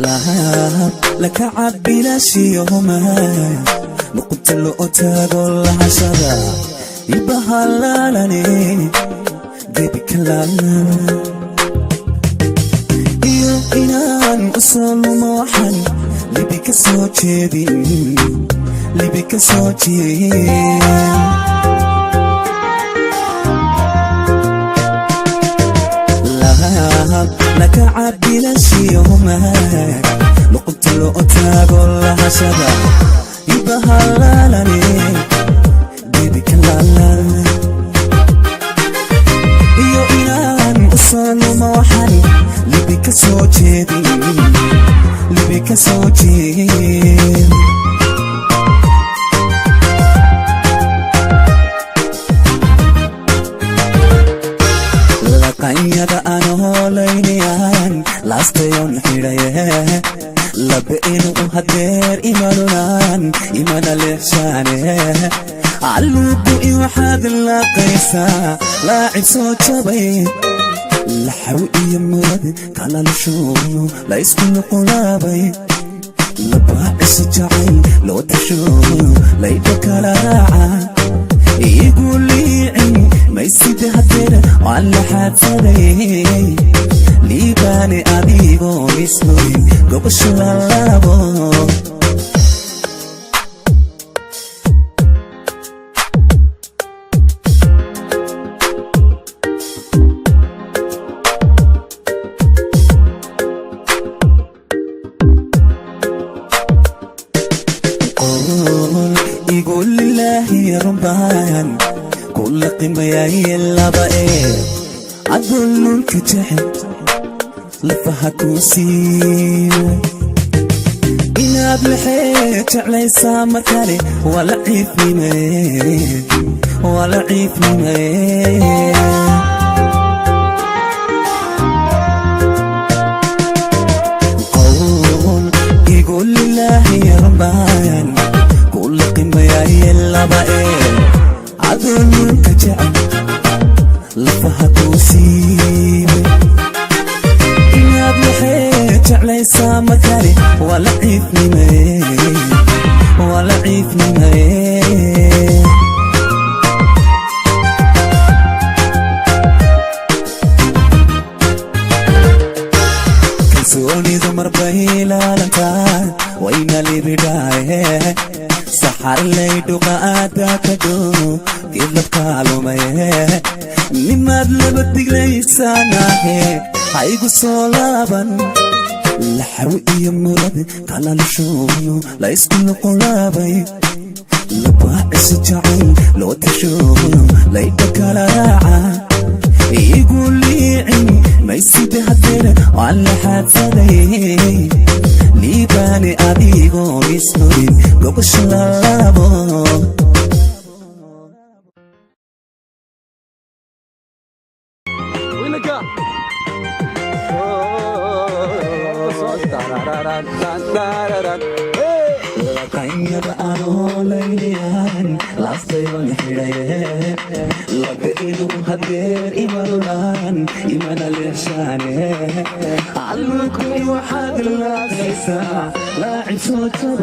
Laab laka cabilaashiyoma luqunta loo taago lahashada ibahalaalane gebi kalaalaba iyo inaan u soo lumo, waxaan libi ka soo jeedin, libi ka soo jeedin. Laab laka cabilaashiyoma luqunta loo taago lahashada ibahalaalane gebi kalaalaba iyo inaan u soo lumo, waxaan libi ka soo jeedin, libi ka soo jeedin. Laqanyada aan hoolaynayaan laastayoon xidhaye labe inuu hadeer imanunan imana leexshaane calluugu i waxaad laaqaysaa laacib soo jabay, laxaw iyo murad kalalasho la isku nuqulaabay, labaaciso jacayl loo tasho laydha kala raaca igu liicin maysida hadeer waan la xaadsaday liibaane adigoo ishoyn gobasho lalaabo. Qol igu lilaahi runbaan kula qimayaye laba ee adululka jecel lafaha kuu siiyo inaad laxee jeclaysaa mar kale waa la ciifnime, waa la ciifnime. Qowl igu lilaahi runbaan kula qimayaye laba ee adululka jecel lafaha kuu siibay inaad waxay jeclaysaa mar kale waa la ciifnime, waa la ciifnime. Kalsoonidu marbay ilaalantaa wayna libidhaaye saxarlay dhuqa aadaa ka dhow geedlabkaalumaye nimaad laba diglaysaanahe ha igu soo laaban, laxaw iyo murad kalalasho la isku nuqulaabay, labaaciso jacayl loo tasho laydha kala raaca igu liicin maysida hadeer waan la xaadsaday liibaane adigoo ishoyn gobasho lalaabo. Wiilka. Laqanyada aan hoolaynayaan laastayoon xidhaye laga inuu hadeer imanunan imana leexshaane calluku waxaad laaqaysaa laacib soo jaba.